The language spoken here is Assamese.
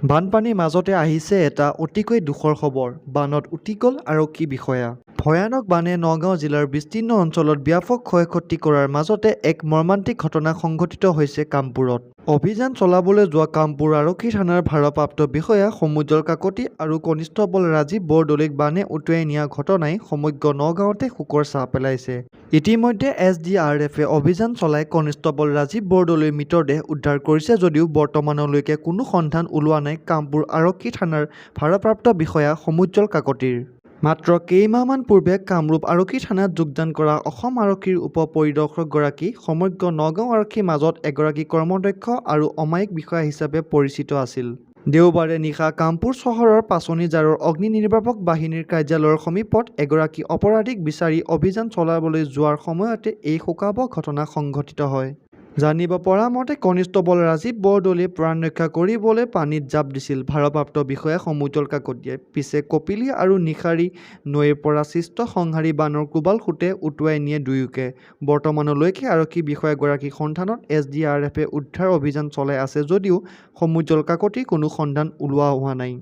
বানপানীৰ মাজতে আহিছে এটা অতিকৈ দুখৰ খবৰ। বানত উটি গ'ল আৰক্ষী বিষয়া। ভয়ানক বানে নগাঁও জিলাৰ বিস্তীৰ্ণ অঞ্চলত ব্যাপক ক্ষয়-ক্ষতি কৰাৰ মাজতে এক মৰ্মান্তিক ঘটনা সংঘটিত হৈছে কামপুৰত। অভিযান চলাবলৈ যোৱা কামপুৰ আৰক্ষী থানাৰ ভাৰপ্ৰাপ্ত বিষয়া সমুজ্জ্বল কাকতি আৰু কনিষ্টবল ৰাজীৱ বৰদলৈক বানে উটুৱাই নিয়া ঘটনাই সমগ্ৰ নগাঁৱতে শোকৰ ছাঁ পেলাইছে। ইতিমধ্যে এছ ডি আৰ এফে অভিযান চলাই কনিষ্টবল ৰাজীৱ বৰদলৈৰ মৃতদেহ উদ্ধাৰ কৰিছে যদিও বৰ্তমানলৈকে কোনো সন্ধান ওলোৱা নাই কামপুৰ আৰক্ষী থানাৰ ভাৰপ্ৰাপ্ত বিষয়া সমুজ্জ্বল কাকতিৰ। মাত্ৰ কেইমাহমান পূৰ্বে কামৰূপ আৰক্ষী থানাত যোগদান কৰা অসম আৰক্ষীৰ উপ পৰিদৰ্শকগৰাকী সমগ্ৰ নগাঁও আৰক্ষীৰ মাজত এগৰাকী কৰ্মদক্ষ আৰু অমায়িক বিষয়া হিচাপে পৰিচিত আছিল। দেওবাৰে নিশা কামপুৰ চহৰৰ পাচনিজাৰৰ অগ্নি নিৰ্বাপক বাহিনীৰ কাৰ্যালয়ৰ সমীপত এগৰাকী অপৰাধীক বিচাৰি অভিযান চলাবলৈ যোৱাৰ সময়তে এই শোকাৱহ ঘটনা সংঘটিত হয়। জানিব পৰা মতে কনিষ্টবল ৰাজীৱ বৰদলৈৰ প্ৰাণ ৰক্ষা কৰিবলৈ পানীত জাঁপ দিছিল ভাৰপ্ৰাপ্ত বিষয়া সমুজ্জ্বল কাকতিয়ে। পিছে কপিলী আৰু নিশাৰী নৈৰ পৰা সৃষ্ট সংহাৰী বানৰ কোবাল সোঁতে উটুৱাই নিয়ে দুয়োকে। বৰ্তমানলৈকে আৰক্ষী বিষয়াগৰাকীৰ সন্ধানত এছ ডি আৰ এফে উদ্ধাৰ অভিযান চলাই আছে যদিও সমুজ্জ্বল কাকতিৰ কোনো সন্ধান ওলোৱা হোৱা নাই।